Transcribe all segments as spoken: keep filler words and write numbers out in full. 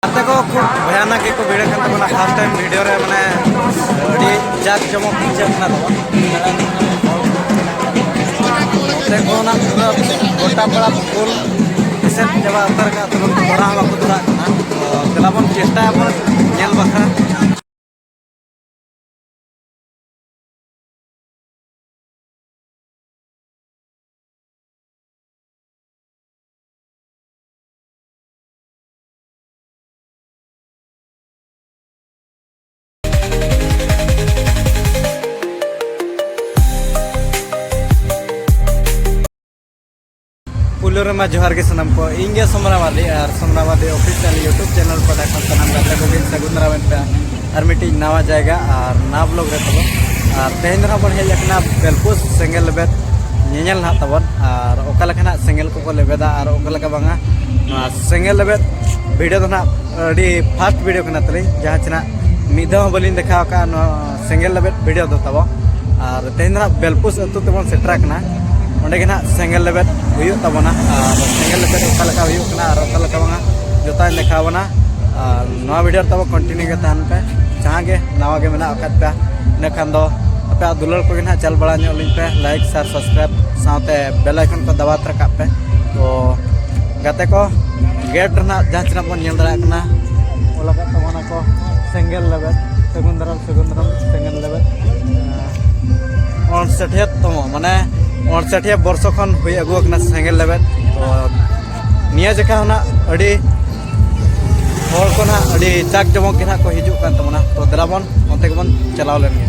ᱜᱟᱛᱮ ᱠᱚ ᱠᱷᱩᱵ ᱵᱷᱚᱭᱟᱱᱚᱠ ᱜᱮᱠᱚ ᱵᱷᱤᱲ ᱟᱠᱟᱱ ᱛᱟᱵᱚᱱᱟ᱾ ᱯᱷᱟᱥᱴ ᱴᱟᱭᱤᱢ ᱵᱷᱤᱰᱤᱭᱳ ᱨᱮ, ᱢᱟᱱᱮ, ᱟᱹᱰᱤ ᱡᱟᱠ ᱡᱚᱢᱚᱠ ᱵᱩᱡᱷᱟᱹᱜ ᱠᱟᱱᱟ ᱛᱟᱵᱚᱱ᱾ ᱱᱚᱛᱮ ᱠᱚ ᱚᱱᱟ ᱯᱩᱨᱟᱹ ᱜᱚᱴᱟ ᱯᱟᱲᱟ ᱯᱷᱩᱞ ᱮᱥᱮᱫ ᱪᱟᱵᱟ ᱩᱛᱟᱹᱨ ᱠᱟᱜ ᱛᱟᱵᱚᱱ, ᱛᱚᱲᱟ ᱦᱚᱸ ᱵᱟᱠᱚ ᱛᱚᱲᱟᱜ ᱠᱟᱱᱟ᱾ ᱛᱚ ᱫᱮᱞᱟ ᱵᱚᱱ ᱪᱮᱥᱴᱟᱭᱟᱵᱚᱱ ᱧᱮᱞ ᱵᱟᱠᱷᱨᱟ᱾ ᱯᱩᱭᱞᱩ ᱨᱮᱢᱟ ᱡᱚᱦᱟᱨ ᱜᱮ ᱥᱟᱱᱟᱢ ᱠᱚ, ᱤᱧ ᱜᱮ ᱥᱚᱢᱨᱟ ᱢᱟᱨᱰᱤ ᱟᱨ ᱥᱚᱢᱨᱟ ᱢᱟᱨᱰᱤ ᱚᱯᱷᱤᱥᱤᱭᱟᱞ ᱭᱩᱴᱩᱵᱽ ᱪᱮᱱᱮᱞ ᱯᱟᱦᱴᱟ ᱠᱷᱚᱱ ᱥᱟᱱᱟᱢ ᱜᱟᱛᱮ ᱠᱚᱜᱮᱧ ᱥᱟᱹᱜᱩᱱ ᱫᱟᱨᱟᱢᱮᱫ ᱯᱮᱭᱟ ᱟᱨ ᱢᱤᱫᱴᱤᱡ ᱱᱟᱣᱟ ᱡᱟᱭᱜᱟ ᱟᱨ ᱱᱟᱣᱟ ᱵᱞᱚᱜ ᱨᱮ ᱛᱟᱵᱚ᱾ ᱟᱨ ᱛᱮᱦᱮᱧ ᱫᱚ ᱱᱟᱦᱟᱜ ᱵᱚᱱ ᱦᱮᱡ ᱟᱠᱟᱱᱟ ᱵᱮᱞᱯᱩᱥ ᱥᱮᱸᱜᱮᱞ ᱞᱮᱵᱮᱫ ᱧᱮᱧᱮᱞ ᱱᱟᱦᱟᱜ ᱛᱟᱵᱚᱱ, ᱟᱨ ᱚᱠᱟ ᱞᱮᱠᱟ ᱱᱟᱦᱟᱜ ᱥᱮᱸᱜᱮᱞ ᱠᱚᱠᱚ ᱞᱮᱵᱮᱫᱟ ᱟᱨ ᱚᱠᱟ ᱞᱮᱠᱟ ᱵᱟᱝᱟ, ᱱᱚᱣᱟ ᱥᱮᱸᱜᱮᱞ ᱞᱮᱵᱮᱫ ᱵᱷᱤᱰᱤᱭᱳ ᱫᱚ ᱱᱟᱦᱟᱜ ᱟᱹᱰᱤ ᱯᱷᱟᱥᱴ ᱵᱷᱤᱰᱤᱭᱳ ᱠᱟᱱᱟ ᱛᱟᱹᱞᱤᱧ, ᱡᱟᱦᱟᱸ ᱪᱮ ᱱᱟᱦᱟᱜ ᱢᱤᱫ ᱫᱷᱟᱣ ᱦᱚᱸ ᱵᱟᱹᱞᱤᱧ ᱫᱮᱠᱷᱟᱣ ᱟᱠᱟᱫᱼᱟ ᱱᱚᱣᱟ ᱥᱮᱸᱜᱮᱞ ᱞᱮᱵᱮᱫ ᱵᱷᱤᱰᱤᱭᱳ ᱫᱚ ᱛᱟᱵᱚ᱾ ᱟᱨ ᱛᱮᱦᱮᱧ ᱫᱚ ᱱᱟᱦᱟᱜ ᱵᱮᱞᱯᱩᱥ ᱟᱹᱛᱩ ᱛᱮᱵᱚᱱ ᱥᱮᱴᱮᱨ ᱟᱠᱟᱱᱟ᱾ ᱚᱸᱰᱮ ᱜᱮ ᱱᱟᱦᱟᱜ ᱥᱮᱸᱜᱮᱞ ᱞᱮᱵᱮᱫ ᱦᱩᱭᱩᱜ ᱛᱟᱵᱚᱱᱟ, ᱟᱨ ᱥᱮᱸᱜᱮᱞ ᱞᱮᱵᱮᱫ ᱚᱠᱟ ᱞᱮᱠᱟ ᱦᱩᱭᱩᱜ ᱠᱟᱱᱟ ᱟᱨ ᱚᱠᱟ ᱞᱮᱠᱟ ᱵᱟᱝᱟ, ᱡᱚᱛᱚᱧ ᱫᱮᱠᱷᱟᱣ ᱟᱵᱚᱱᱟ᱾ ᱟᱨ ᱱᱚᱣᱟ ᱵᱷᱤᱰᱤᱭᱳ ᱨᱮ ᱛᱟᱵᱚ ᱠᱚᱱᱴᱤᱱᱤᱭᱩ ᱜᱮ ᱛᱟᱦᱮᱱ ᱯᱮ᱾ ᱡᱟᱦᱟᱸ ᱜᱮ ᱱᱟᱣᱟ ᱜᱮ ᱢᱮᱱᱟᱜ ᱟᱠᱟᱫ ᱯᱮᱭᱟ, ᱤᱱᱟᱹ ᱠᱷᱟᱱ ᱫᱚ ᱟᱯᱮᱭᱟᱜ ᱫᱩᱞᱟᱹᱲ ᱠᱚᱜᱮ ᱱᱟᱦᱟᱜ ᱪᱟᱞ ᱵᱟᱲᱟ ᱧᱚᱜ ᱞᱤᱧ ᱯᱮ, ᱞᱟᱭᱤᱠ, ᱥᱮᱭᱟᱨ, ᱥᱟᱵᱥᱠᱨᱟᱭᱤᱵ ᱥᱟᱶᱛᱮ ᱵᱮᱞ ᱟᱭᱠᱚᱱ ᱠᱚ ᱫᱟᱵᱟᱣ ᱛᱚᱨᱟ ᱠᱟᱜ ᱯᱮ᱾ ᱛᱚ ᱜᱟᱛᱮ ᱠᱚ, ᱜᱮᱴ ᱨᱮᱱᱟᱜ ᱡᱟᱦᱟᱸ ᱛᱤᱱᱟᱹᱜ ᱵᱚᱱ ᱧᱮᱞ ᱫᱟᱲᱮᱭᱟᱜ ᱠᱟᱱᱟ, ᱚᱞ ᱟᱠᱟᱫ ᱛᱟᱵᱚᱱᱟ ᱠᱚ ᱥᱮᱸᱜᱮᱞ ᱞᱮᱵᱮᱫ, ᱥᱟᱹᱜᱩᱱ ᱫᱟᱨᱟᱢ, ᱥᱟᱹᱜᱩᱱ ᱫᱟᱨᱟᱢ, ᱥᱮᱸᱜᱮᱞ ᱞᱮᱵᱮᱫ᱾ ᱚᱱᱥᱟᱴᱷᱤᱭᱟᱹ ᱛᱚᱢᱚ, ᱢᱟᱱᱮ ᱚᱱᱥᱟᱴᱷᱤᱭᱟᱹ ᱵᱚᱨᱥᱚ ᱠᱷᱚᱱ ᱦᱩᱭ ᱟᱹᱜᱩ ᱟᱠᱟᱱᱟ ᱥᱮᱸᱜᱮᱞ ᱞᱮᱵᱮᱫ᱾ ᱛᱚ ᱱᱤᱭᱟᱹ ᱡᱚᱠᱷᱟ ᱦᱚᱸ ᱱᱟᱜ ᱟᱹᱰᱤ ᱦᱚᱲ ᱠᱚ ᱱᱟᱜ ᱟᱹᱰᱤ ᱡᱟᱠ ᱡᱚᱢᱚᱠ ᱜᱮ ᱱᱟᱜ ᱠᱚ ᱦᱤᱡᱩᱜ ᱠᱟᱱ ᱛᱟᱵᱚᱱᱟ᱾ ᱛᱚ ᱫᱮᱞᱟ ᱵᱚᱱ ᱚᱱᱛᱮ ᱜᱮᱵᱚᱱ ᱪᱟᱞᱟᱣ ᱞᱮᱱ ᱜᱮ᱾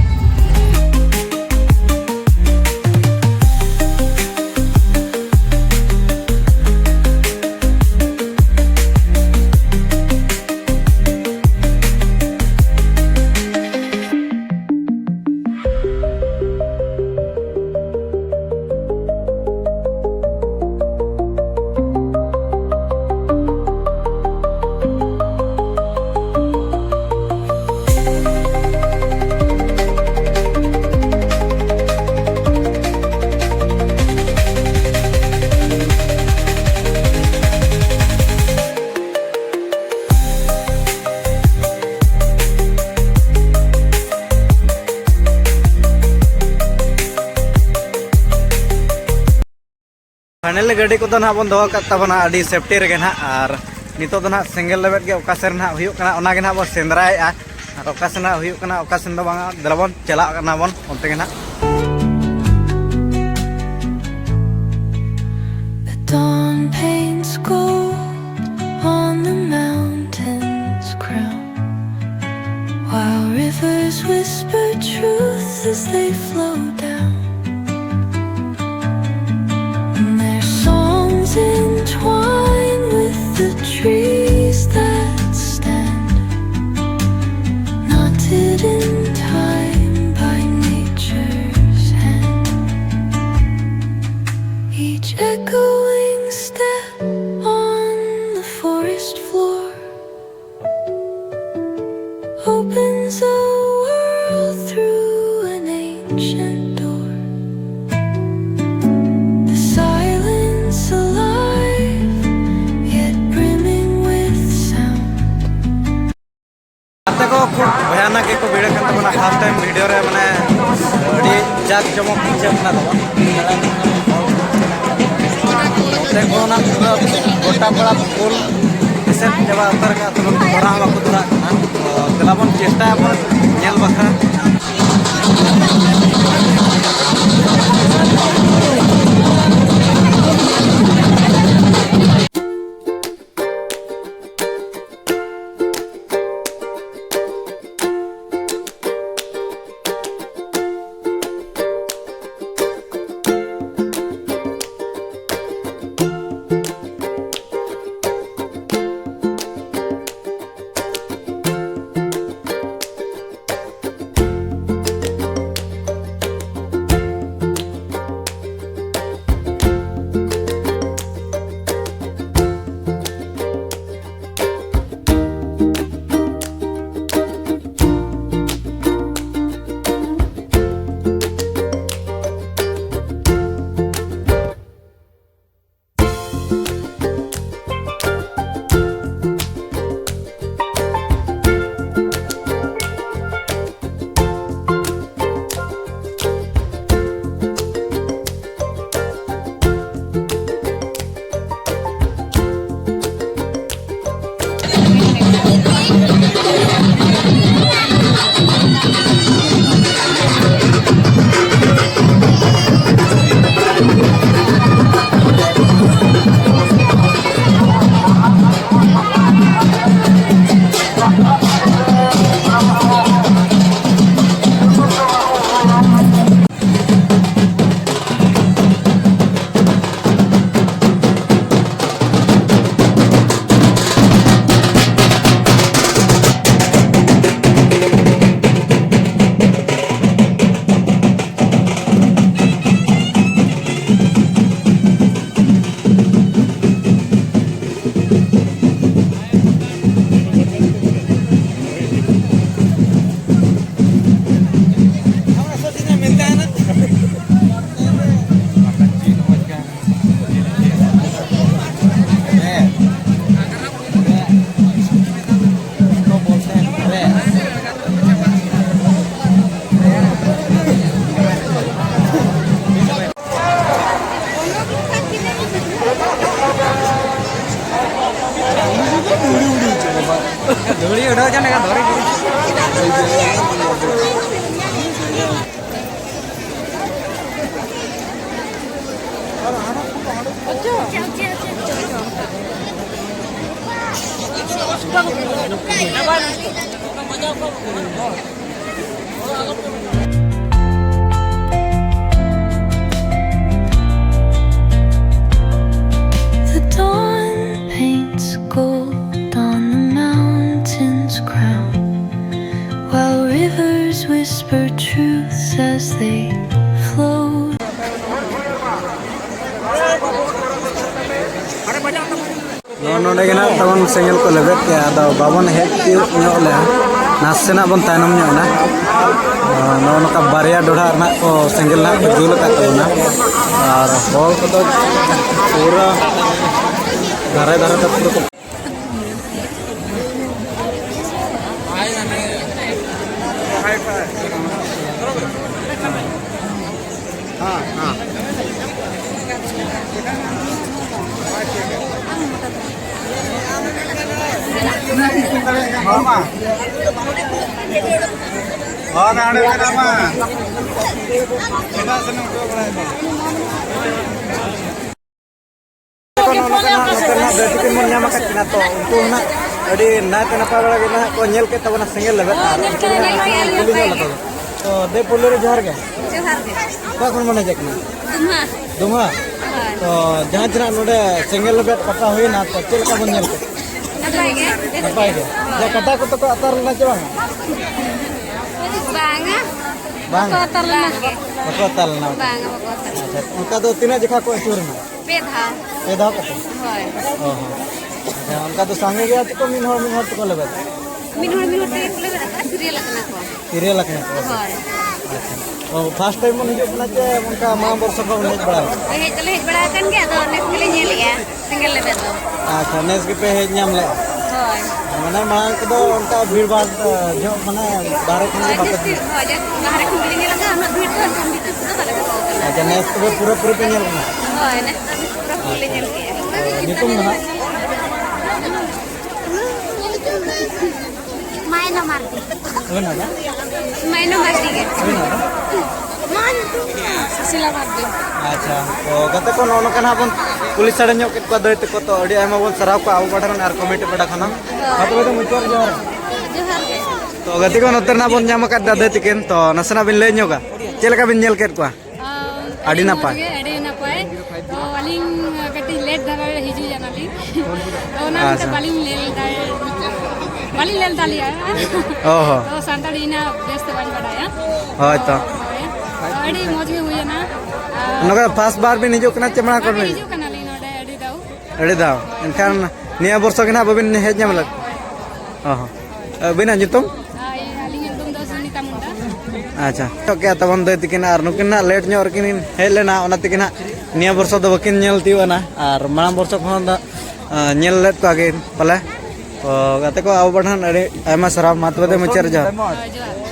ᱯᱷᱟᱭᱱᱟᱞᱤ ᱜᱟᱹᱰᱤ ᱠᱚᱫᱚ ᱱᱟᱦᱟᱜ ᱵᱚᱱ ᱫᱚᱦᱚ ᱠᱟᱜ ᱛᱟᱵᱚᱱᱟ ᱟᱹᱰᱤ ᱥᱮᱯᱴᱤ ᱨᱮᱜᱮ ᱱᱟᱦᱟᱜ᱾ ᱟᱨ ᱱᱤᱛᱚᱜ ᱫᱚ ᱱᱟᱦᱟᱜ ᱥᱮᱸᱜᱮᱞ ᱞᱮᱵᱮᱫ ᱜᱮ ᱚᱠᱟ ᱥᱮᱱ ᱱᱟᱦᱟᱜ ᱦᱩᱭᱩᱜ ᱠᱟᱱᱟ, ᱚᱱᱟ ᱜᱮ ᱱᱟᱦᱟᱜ ᱵᱚᱱ ᱥᱮᱸᱫᱽᱨᱟᱭᱮᱫᱼᱟ᱾ ᱟᱨ ᱚᱠᱟ ᱥᱮᱱ ᱱᱟᱦᱟᱜ ᱦᱩᱭᱩᱜ ᱠᱟᱱᱟ, ᱚᱠᱟ ᱥᱮᱱ ᱫᱚ ᱵᱟᱝᱟ, ᱫᱮᱞᱟ ᱵᱚᱱ ᱪᱟᱞᱟᱜ ᱠᱟᱱᱟ ᱵᱚᱱ ᱚᱱᱛᱮ ᱜᱮ ᱱᱟᱦᱟᱜ᱾ The dawn paints gold on the mountain's crown, while rivers whisper truth as they flow down. And their songs entwine with the trees that stand, knotted in time by nature's hand. Each echoing step on the forest floor opens a world through an ancient door. The silence alive, yet brimming with sound. ᱜᱟᱛᱮ ᱠᱚ ᱠᱷᱩᱵ ᱵᱷᱚᱭᱟᱱᱚᱠ ᱜᱮᱠᱚ ᱵᱷᱤᱲᱚᱜ ᱠᱟᱱ ᱛᱟᱵᱚᱱᱟ first time video ᱨᱮ, ᱢᱟᱱᱮ ᱟᱹᱰᱤ ᱡᱟᱠ ᱡᱚᱢᱚᱠ ᱵᱩᱡᱷᱟᱹᱜ ᱠᱟᱱᱟ ᱛᱟᱵᱚᱱ᱾ ᱱᱚᱛᱮ ᱠᱚ ᱚᱱᱟ ᱯᱩᱨᱟᱹ ᱜᱚᱴᱟ ᱯᱟᱲᱟ ᱯᱷᱩᱞ ᱮᱥᱮᱫ ᱪᱟᱵᱟ ᱩᱛᱟᱹᱨ ᱠᱟᱜᱼᱟ, ᱛᱚᱵᱮ ᱫᱷᱚᱨᱟᱣ ᱵᱟᱠᱚ ᱫᱷᱚᱨᱟᱜ ᱠᱟᱱᱟ᱾ ᱛᱚ ᱫᱮᱞᱟ ᱵᱚᱱ ᱪᱮᱥᱴᱟᱭᱟ ᱵᱚᱱ ᱧᱮᱞ ᱵᱟᱠᱷᱨᱟ᱾ The dawn paints gold on the mountain's crown, while rivers whisper truths as they flow. ᱱᱚᱜᱼᱚ ᱱᱚᱰᱮ ᱜᱮ ᱱᱟᱜ ᱛᱟᱵᱚᱱ ᱥᱮᱸᱜᱮᱞ ᱠᱚ ᱞᱮᱵᱮᱫ ᱠᱮᱜᱼᱟ, ᱟᱫᱚ ᱵᱟᱵᱚᱱ ᱦᱮᱡ ᱛᱤᱭᱳᱜ ᱧᱚᱜ ᱞᱮᱜᱼᱟ, ᱱᱟᱥᱮᱱᱟᱜ ᱵᱚᱱ ᱛᱟᱭᱱᱚᱢ ᱧᱚᱜ ᱮᱱᱟ᱾ ᱱᱚᱜᱼᱚ ᱱᱚᱝᱠᱟ ᱵᱟᱨᱭᱟ ᱰᱚᱰᱷᱟ ᱨᱮᱱᱟᱜ ᱠᱚ ᱥᱮᱸᱜᱮᱞ ᱱᱟᱜ ᱠᱚ ᱡᱩᱞ ᱟᱠᱟᱫ ᱛᱟᱵᱚᱱᱟ, ᱟᱨ ᱦᱚᱲ ᱠᱚᱫᱚ ᱯᱩᱨᱟᱹ ᱫᱷᱟᱨᱮ ᱫᱷᱟᱨᱮ ᱛᱮ ᱯᱩᱨᱟᱹ ᱠᱚ ᱱᱚᱜᱼᱚ ᱱᱚᱝᱠᱟ ᱱᱟᱦᱟᱜ ᱱᱚᱛᱮ ᱱᱟᱦᱟᱜ ᱫᱟᱹᱭ ᱛᱟᱹᱠᱤᱱ ᱵᱚᱱ ᱧᱟᱢ ᱟᱠᱟᱫ ᱠᱤᱱᱟ, ᱛᱚ ᱩᱱᱠᱩ ᱦᱚᱸ ᱱᱟᱦᱟᱜ ᱟᱹᱰᱤ ᱱᱟᱭᱛᱮ ᱱᱟᱯᱟᱭ ᱵᱟᱲᱟ ᱜᱮ ᱱᱟᱦᱟᱜ ᱠᱚ ᱧᱮᱞ ᱠᱮᱫ ᱛᱟᱵᱚᱱᱟ ᱥᱮᱸᱜᱮᱞ ᱞᱮᱵᱮᱫ, ᱟᱨ ᱩᱱᱠᱩ ᱜᱮ ᱱᱟᱦᱟᱜ ᱠᱩᱞᱤ ᱧᱚᱜ ᱞᱮᱠᱚ ᱜᱮ᱾ ᱛᱚ ᱫᱟᱹᱭ, ᱯᱳᱭᱞᱳ ᱨᱮ ᱡᱚᱦᱟᱨ ᱜᱮ᱾ ᱡᱚᱦᱟᱨ ᱜᱮ᱾ ᱚᱠᱟ ᱠᱷᱚᱱ ᱵᱚᱱ ᱦᱮᱡ ᱟᱠᱟᱱᱟ? ᱫᱩᱢᱦᱟ᱾ ᱫᱩᱢᱦᱟ? ᱦᱳᱭ᱾ ᱛᱚ ᱡᱟᱦᱟᱸ ᱡᱮ ᱱᱟᱦᱟᱜ ᱱᱚᱰᱮ ᱥᱮᱸᱜᱮᱞ ᱞᱮᱵᱮᱫ ᱯᱟᱛᱟ ᱦᱩᱭᱮᱱᱟ, ᱛᱚ ᱪᱮᱫ ᱞᱮᱠᱟ ᱵᱚᱱ ᱧᱮᱞ ᱠᱮᱫ? ᱱᱟᱯᱟᱭ ᱜᱮ᱾ ᱱᱟᱯᱟᱭ ᱜᱮ᱾ ᱡᱮ ᱠᱟᱴᱟ ᱠᱚᱫᱚ ᱠᱚ ᱟᱛᱟᱨ ᱞᱮᱱᱟ ᱪᱮ ᱵᱟᱝᱟ? ᱵᱟᱝᱟ᱾ ᱵᱟᱝ᱾ ᱵᱟᱠᱚ ᱟᱛᱟᱨ ᱞᱮᱱᱟ᱾ ᱵᱟᱠᱚ ᱟᱛᱟᱨ ᱞᱮᱱᱟ᱾ ᱵᱟᱝᱟ, ᱵᱟᱠᱚ ᱟᱛᱟᱨ ᱞᱮᱱᱟ᱾ ᱟᱪᱪᱷᱟ, ᱚᱱᱠᱟ ᱫᱚ ᱛᱤᱱᱟᱹᱜ ᱡᱚᱠᱷᱟ ᱠᱚ ᱟᱹᱪᱩᱨ ᱮᱱᱟ? ᱯᱮ ᱫᱷᱟᱣ᱾ ᱯᱮ ᱫᱷᱟᱣ ᱠᱟᱛᱮ? ᱦᱳᱭ᱾ ᱚ ᱦᱚᱸ᱾ ᱟᱪᱪᱷᱟ, ᱚᱱᱠᱟ ᱫᱚ ᱥᱟᱸᱜᱮ ᱜᱮᱭᱟ ᱪᱮ ᱠᱚ, ᱢᱤᱫ ᱦᱚᱲ ᱢᱤᱫ ᱦᱚᱲ ᱛᱮᱠᱚ ᱞᱮᱵᱮᱫᱟ? ᱢᱤᱫ ᱦᱚᱲ ᱢᱤᱫ ᱦᱚᱲ ᱛᱮᱜᱮ ᱠᱚ ᱞᱮᱵᱮᱫ ᱟᱠᱟᱫᱼᱟ, serial ᱟᱠᱟᱱᱟ ᱠᱚ᱾ Serial ᱟᱠᱟᱱᱟ ᱠᱚ? ᱦᱳᱭ᱾ ᱟᱪᱪᱷᱟ᱾ ᱚ, first time ᱵᱚᱱ ᱦᱤᱡᱩᱜ ᱠᱟᱱᱟ ᱪᱮ ᱚᱱᱠᱟ ᱢᱟᱲᱟᱝ ᱵᱚᱨᱥᱚ ᱠᱷᱚᱱ ᱵᱚᱱ ᱦᱮᱡ ᱵᱟᱲᱟ ᱟᱠᱟᱱᱟ? ᱦᱮᱡ ᱫᱚᱞᱮ ᱦᱮᱡ ᱵᱟᱲᱟ ᱟᱠᱟᱱ ᱜᱮᱭᱟ, ᱟᱫᱚ ᱱᱮᱥ ᱜᱮᱞᱮ ᱧᱮᱞᱮᱜᱼᱟ ᱥᱮᱸᱜᱮᱞ ᱞᱮᱵᱮᱫ ᱫᱚ᱾ ᱟᱪᱪᱷᱟ, ᱱᱮᱥ ᱜᱮᱯᱮ ᱦᱮᱡ ᱧᱟᱢ ᱞᱮᱜᱼᱟ? ᱦᱳᱭ᱾ ᱢᱟᱱᱮ ᱢᱟᱲᱟᱝ ᱠᱚᱫᱚ ᱚᱱᱠᱟ ᱵᱷᱤᱲ ᱵᱷᱟᱲ, ᱡᱚᱦᱚᱜ ᱢᱟᱱᱮ ᱵᱟᱦᱨᱮ ᱠᱷᱚᱱ ᱜᱮ ᱦᱳᱭ, ᱵᱟᱯᱮ ᱡᱟᱹᱥᱛᱤ, ᱦᱳᱭ, ᱡᱟᱹᱥᱛᱤ ᱵᱟᱦᱨᱮ ᱠᱷᱚᱱ ᱜᱮᱞᱮ ᱧᱮᱞ ᱟᱠᱟᱫᱼᱟ, ᱩᱱᱟᱹᱜ ᱵᱷᱤᱲ ᱫᱚ ᱮᱱᱠᱷᱟᱱ ᱵᱷᱤᱛᱤᱨ ᱛᱮᱫᱚ ᱵᱟᱞᱮ ᱵᱚᱞᱚ ᱟᱠᱟᱱᱟ᱾ ᱟᱪᱪᱷᱟ, ᱱᱮᱥ ᱛᱚᱵᱮ ᱯᱩᱨᱟᱹ ᱯᱩᱨᱤ ᱯᱮ ᱧᱮᱞ ᱠᱮᱫᱟ? ᱦᱳᱭ, ᱱᱮᱥ ᱫᱚ ᱯᱩᱨᱟᱹ ᱯᱩᱨᱤ ᱞᱮ ᱧᱮᱞ ᱠᱮᱫᱼᱟ᱾ ᱛᱚ, ᱧᱩᱛᱩᱢ ᱫᱚ ᱦᱟᱸᱜ? ᱢᱟᱭᱱᱟ ᱢᱟᱨᱰᱤ᱾ ᱟᱵᱮᱱᱟᱜ ᱫᱚ? ᱢᱟᱭᱱᱟ ᱢᱟᱨᱰᱤ ᱜᱮ᱾ ᱟᱵᱮᱱᱟᱜ ᱫᱚ? ᱥᱩᱥᱤᱞᱟ ᱢᱟᱨᱰᱤ᱾ ᱟᱪᱪᱷᱟ, ᱛᱚ ᱜᱟᱛᱮ ᱠᱚ, ᱱᱚᱜᱼᱚ ᱱᱚᱝᱠᱟ ᱱᱟᱦᱟᱜ ᱵᱚᱱ ᱠᱩᱞᱤ ᱥᱟᱰᱮ ᱧᱚᱜ ᱠᱮᱫ ᱠᱚᱣᱟ ᱫᱟᱹᱭ ᱛᱟᱠᱚ, ᱛᱚ ᱟᱹᱰᱤ ᱟᱭᱢᱟ ᱵᱚᱱ ᱥᱟᱨᱦᱟᱣ ᱠᱚᱣᱟ ᱟᱵᱚ ᱯᱟᱦᱴᱟ ᱠᱷᱚᱱ ᱟᱨ ᱠᱚᱢᱤᱴᱤ ᱯᱟᱦᱴᱟ ᱠᱷᱚᱱ ᱦᱚᱸ᱾ ᱢᱟ ᱛᱚᱵᱮ ᱫᱚ ᱢᱩᱪᱟᱹᱫ ᱨᱮ ᱡᱚᱦᱟᱨ᱾ ᱡᱚᱦᱟᱨ ᱜᱮ᱾ ᱛᱚ ᱜᱟᱛᱮ ᱠᱚ, ᱱᱚᱛᱮ ᱨᱮᱱᱟᱜ ᱵᱚᱱ ᱧᱟᱢ ᱟᱠᱟᱫ ᱫᱟᱹᱭ ᱛᱟᱹᱠᱤᱱ, ᱛᱚ ᱱᱟᱥᱮᱱᱟᱜ ᱵᱤᱱ ᱞᱟᱹᱭ ᱧᱚᱜᱟ, ᱪᱮᱫ ᱞᱮᱠᱟ ᱵᱤᱱ ᱧᱮᱞ ᱠᱮᱫ ᱠᱚᱣᱟ? ᱟᱹᱰᱤ ᱟᱹᱰᱤ ᱱᱟᱯᱟᱭ᱾ ᱢᱚᱡᱽ ᱜᱮ, ᱟᱹᱰᱤ ᱱᱟᱯᱟᱭ᱾ ᱛᱚ ᱟᱹᱞᱤᱧ ᱠᱟᱹᱴᱤᱡ ᱞᱮᱴ ᱫᱷᱟᱨᱟ ᱨᱮ ᱦᱤᱡᱩᱜ ᱠᱟᱱᱟᱞᱤᱧ, ᱛᱚ ᱚᱱᱟ ᱟᱪᱪᱷᱟ᱾ ᱵᱟᱹᱞᱤᱧ ᱧᱮᱞ ᱫᱟᱲᱮ-, ᱵᱟᱹᱞᱤᱧ ᱧᱮᱞ ᱫᱟᱲᱮᱭᱟᱜᱼᱟ᱾ ᱚ ᱦᱚᱸ᱾ ᱛᱚ ᱥᱟᱱᱛᱟᱲᱤ ᱤᱱᱟᱹ ᱵᱮᱥ ᱛᱮ ᱵᱟᱹᱧ ᱵᱟᱰᱟᱭᱟ᱾ ᱦᱳᱭ ᱛᱚ᱾ ᱦᱳᱭ᱾ ᱛᱚ ᱟᱹᱰᱤ ᱢᱚᱡᱽ ᱜᱮ ᱦᱩᱭᱮᱱᱟ᱾ ᱟᱨ ᱱᱚᱝᱠᱟ ᱯᱷᱟᱥᱴ ᱵᱟᱨ ᱵᱤᱱ ᱦᱤᱡᱩᱜ ᱠᱟᱱᱟ ᱪᱮ ᱢᱟᱲᱟᱝ ᱵᱟᱝ, ᱠᱷᱚᱱ ᱵᱤᱱ? ᱦᱤᱡᱩᱜ ᱠᱟᱱᱟᱞᱤᱧ ᱱᱚᱰᱮ ᱟᱹᱰᱤ ᱫᱷᱟᱣ᱾ ᱟᱹᱰᱤ ᱫᱷᱟᱣ᱾ ᱮᱱᱠᱷᱟᱱ ᱱᱤᱭᱟᱹ ᱵᱚᱨᱥᱚ ᱜᱮ ᱱᱟᱦᱟᱜ ᱵᱟᱹᱵᱤᱱ ᱦᱮᱡ ᱧᱟᱢ ᱞᱮᱫ? ᱦᱳᱭ, ᱦᱳᱭ᱾ ᱚ ᱦᱚᱸ᱾ ᱟᱹᱵᱤᱱᱟᱜ ᱧᱩᱛᱩᱢ? ᱟᱨ ᱟᱹᱞᱤᱧᱟᱜ ᱧᱩᱛᱩᱢ ᱫᱚ ᱥᱩᱱᱤᱛᱟ ᱢᱩᱱᱰᱟ᱾ ᱟᱪᱪᱷᱟ, ᱴᱷᱤᱠ ᱜᱮᱭᱟ ᱛᱟᱵᱚᱱ ᱫᱟᱹᱭ ᱛᱤᱠᱤᱱ, ᱟᱨ ᱱᱩᱠᱤᱱ ᱱᱟᱦᱟᱜ ᱞᱮᱴ ᱧᱚᱜ ᱨᱮᱠᱤᱱ ᱦᱮᱡ ᱞᱮᱱᱟ, ᱚᱱᱟ ᱛᱮᱜᱮ ᱱᱟᱦᱟᱜ ᱱᱤᱭᱟᱹ ᱵᱚᱨᱥᱚ ᱫᱚ ᱵᱟᱹᱠᱤᱱ ᱧᱮᱞ ᱛᱤᱭᱳᱜ ᱮᱱᱟ, ᱟᱨ ᱢᱟᱲᱟᱝ ᱵᱚᱨᱥᱚ ᱠᱷᱚᱱ ᱫᱚ, ᱟᱸ, ᱧᱮᱞ ᱞᱮᱫ ᱠᱚᱣᱟ ᱠᱤᱱ ᱯᱟᱞᱮ᱾ ᱛᱚ ᱜᱟᱛᱮ ᱠᱚ, ᱟᱵᱚ ᱯᱟᱦᱴᱟ ᱠᱷᱚᱱ ᱟᱹᱰᱤ ᱟᱭᱢᱟ ᱥᱟᱨᱦᱟᱣ᱾ ᱢᱟ ᱛᱚᱵᱮ ᱫᱚ ᱢᱩᱪᱟᱹᱫ ᱨᱮ ᱡᱚᱦᱟᱨ᱾ ᱦᱳᱭ, ᱡᱚᱦᱟᱨ᱾